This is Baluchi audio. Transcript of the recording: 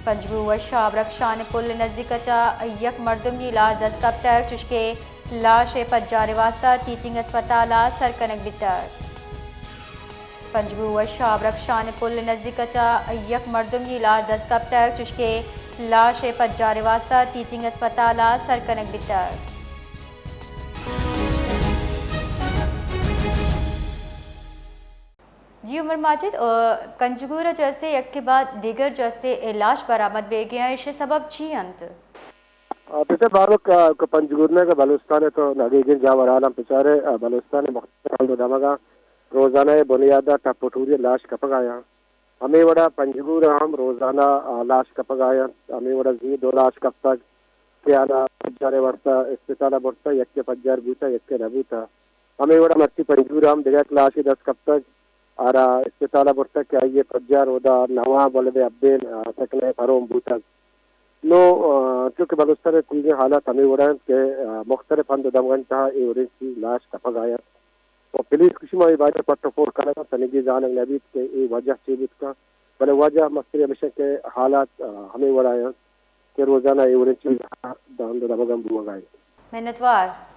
پنجگور ءِ شاہ برکشان پل ءِ نزیک ءَ چہ یک مردمے ءِ لاش دست کپتگ، چوشکہ لاش ءِ پجار ءِ واستہ ٹیچنگ اسپتال ءَ سر کنگ بیتگ۔ پنجگور ءِ شاہ برکشان پل ءِ نزیک ءَ چہ یک مردمے ءِ لاش دست کپتگ، چوشکہ لاش ءِ پجار ءِ واستہ ٹیچنگ اسپتال ءَ سر کنگ بیتگ۔ جی عمر ماجد، ءُ پنجگور ءَ جو است یکے بعد دیگر جو است لاش برآمد بیگ ءَ اَنت، ایشی سبب چی اَنت؟ آ، پچار بارو کہ، کہ پنجگور نہ کہ بلوچستان ءِ تو نگیگیں جاور حالاں پچارے، آ، بلوچستان ءِ مختلف ہند ءُ دمگاں روزانہ ءِ بنیاد ءَ ٹپ ءُ ٹوری ءَ لاش کپگ ءَ اَنت۔ ہمے وڑا پنجگور ءَ ہم روزانہ، آ، لاش کپگ ءَ اَنت۔ ہمے وڑا زی دو لاش کپتگ کہ آناں پجار ءِ واستہ اسپتال ءَ برتگ، یکے پجار بوتگ، یکے نہ بوتگ۔ ہمے وڑا مرچی پنجگور ءَ ہم دگہ یک لاشے دست کپتگ، آرا اسپتال ءَ برتگ کہ آئی ءِ پجار اودا نواں بلد ءِ ابین، آ، سکن ءِ پروم بوتگ۔ نوں، آ، چونکہ بلوچستان ءِ کوئیگیں حالات ہمے وڑ اَنت کہ، آ، مختلف ہند ءُ دمگانی تہا اے وڑیں چیز لاش کپگ ءَ اَنت۔ ءُ پولیس گوشی ما اے بارہ ءَ پٹ ءُ پول کنگ ءَ اَنت، تنیگہ زانگ نہ بیت کہ اے وجہ چے بوت کنت، بلے وجہ مستریں ہمیش اِنت کہ حالات، آ، ہمے وڑ ءَ اَنت کہ روزانہ اے وڑیں چیز ہند ءُ دمگاں بوگ ءَ اَنت۔ منتوار۔